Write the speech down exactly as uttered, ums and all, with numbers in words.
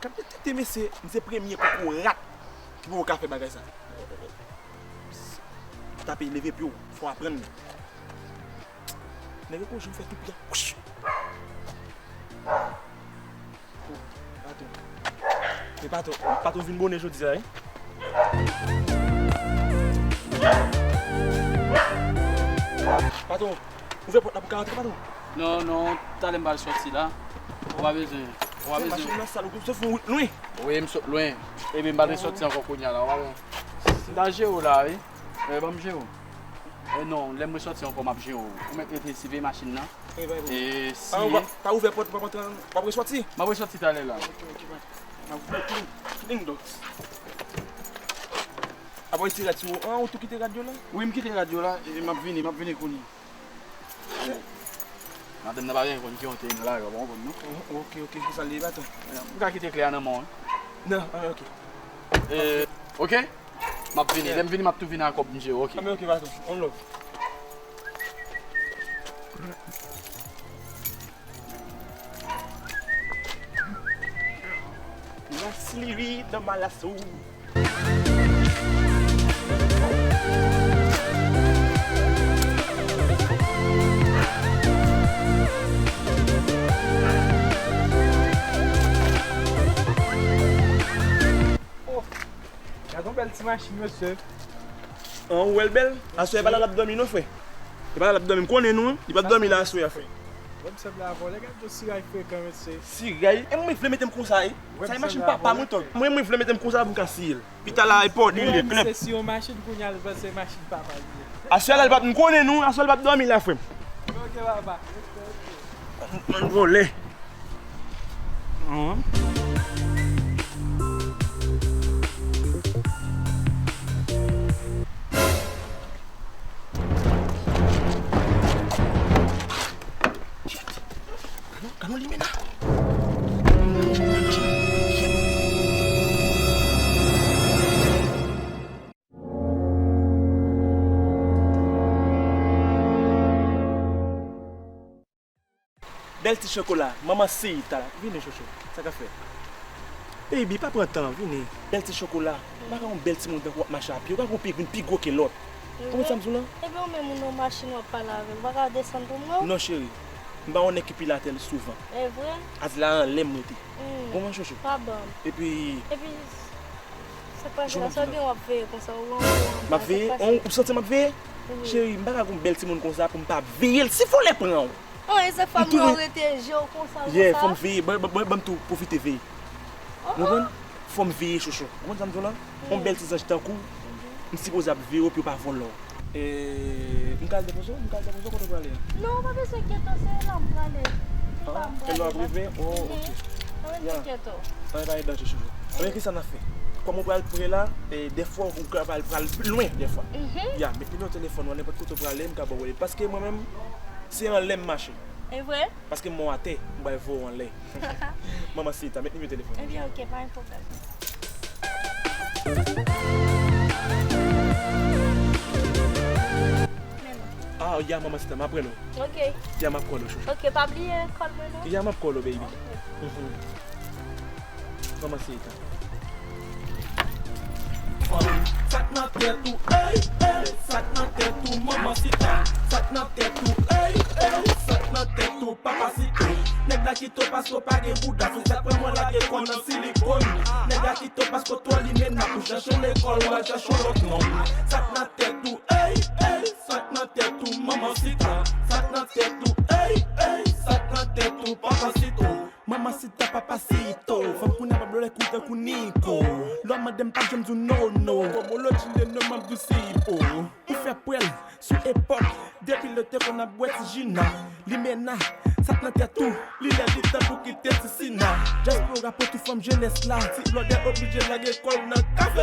K ap detèkte mesye, m se premye kokorat ki poko ka fè bagay sa. Tape, leve pye w, fò w aprann li. Nèg yo gon jan fè tout pye. Patwon. Men patwon, patwon vin bonnen jodi a, wi. Patwon, ouvè pòt la pou ka rantre, patwon. Non, non, talè m pral sòti la. Ou pa bezwen, ou pa bezwen. Machin nan sal, ou sot fon wout lwen. Wi, m sot lwen. Epi m pa dwe sòti ankò kounye a la, ou pa wè. M ta jere w la, wi. Eh, ban m jere w. Eh, non, lè m resòti ankò, m ap jere w. Ou mèt rete siveye machin nan. Eh, bay, bay. E si... Ah, ou pa, pa ouvè pòt, ou p ap antre, w ap resòti? M ap resòti talè la. Ok, ok, bay. M ap voye pling, pling dòt. Apre ti rad sou ou, an, ou tou kite rad yo la? Wi, m kite rad yo la, e m ap vini, m ap vini kounye a. Madanm nan pa gen konn ki yon te nan lari, w pa konprann, non? Oh, ok, ok, ki sa l ye, patwon? M ka kite kle a nan men w, wi. Non, ah, ok. E, ok? M ap vini. Yeah. Lè m vini, m ap tou vini ak kòb m jere, ok. Ah, men ok, patwon. On love. La Sylvie dans ma lasso. Oh, gade yon bèl ti machin, mesye. An, ou wè l bèl? Aswè, e pa la l ap dòmi non, frè. E pa la l ap dòmi, m konnen nou, wi. Li p ap dòmi la aswè a, frè. Wè m sanble avè w, lè gade yon siray frekan, mesye. Siray? E mwen vle mete m konsa, e. Sa e machin papa mwen, tòg. Mwen, mwen vle mete m konsa pou m ka siye l. Pita la, e pòt li, li klèp. Se si yon machin kounye a, l panse machin papa li ye. Aswè la, l p ap, m konnen nou, aswè l p ap dòmi la, frè m. Ok, papa. Ann vole. An. Shit. Gade yon, gade yon limena. Bèl ti chokola, manman Seyita la. Vini, chouchou. Sa k ap fèt? Baby, pa pran tan, vini. Bèl ti chokola. M pa ka yon bèl timoun tankou w ap mache a pye. Ou ka gon pye vin pi gwo ke lòt. Ou konprann sa m di w lan? Ebyen, ou menm ou nan machin w ap pale avè l. Ou pa ka desann pou mwen? Non, cheri. M pa yon nèg ki pilatèl souvan. E vre? Adila anlè m rete. Ou konprann, chouchou? Pa ban m. Epi... Epi, sa k pase la? Sa w gen w ap veye konsa? Ou anwo anba? M ap veye? Ou santi m ap veye? Wi. Cheri, m pa ka gon bèl timoun konsa pou m pa veye l. Si vòlè pran w. An, e se fòm yo rete je w konsa, konsa. Yeah, fò m veye. Ban, ban, ban, ban m tou pwofite veye. Ou konprann? Fò m veye, chouchou. Ou konprann sa m di w lan? Yon bèl ti zanj tankou w, m sipoze ap veye w pou yo pa vòlè w. E, m ka al depoze w? M ka al depoze w kote w prale a? Non, ou pa bezwen enkyete w, se la m prale. Li pa m prale la. E lè w ap rive? Oh, ok. Pa bezwen enkyete w. Anben, pa gen danje, chouchou. Anben, kisa n ap fè? Kòm ou pral pre la, e, dèfwa ou ka pral, pral lwen, dèfwa. Ya, met nimewo telefòn ou an, nenpòt kote w prale, m ka ba w rele. Paske mwen menm, se anlè m mache. E vre? Paske m wè w atè, m pral voye w anlè. Manman Seyita, met nimewo telefòn ou. Ebyen, ok, pa gen pwoblèm. Men non. Ah, ya, manman Seyita, m ap rele w. Ok. Ya, m ap call ou, chouchou. Ok, pa bliye call mwen non. Ya, m ap call ou, baby. Ok. Manman Seyita. Sa k nan tèt ou, ey, ey, sa k nan tèt ou, manman Seyita. Sa k nan tèt ou, ey, ey, sa k nan tèt ou, papa Seyita. Nèg la kite w paske w pa gen bouda, se sa k fè mwen lage kò nan silikòn. Nèg la kite w paske w twò limena, pou chache w lekòl, w al chache w lòt nonm. Sa k nan tèt ou, ey, ey, sa k nan tèt ou, manman Seyita. Sa k nan tèt ou, ey, ey, sa k nan tèt ou, papa Seyita. Manman Seyita, papa Seyita, fanm kounye a pa vle koute kou Niko. Lè w mande m pa janm di w no, no. Kòm w lòt jile non m ap di w Sipo. Ou fè pwèl sou epòk, depi lè te konn ap bwè ti Jina. Limena, sa k nan tèt ou, li lè li tan pou kite ti Sina. Dyaspora pote fanm jenès la, ti blòdè oblije lage kò l nan kafe.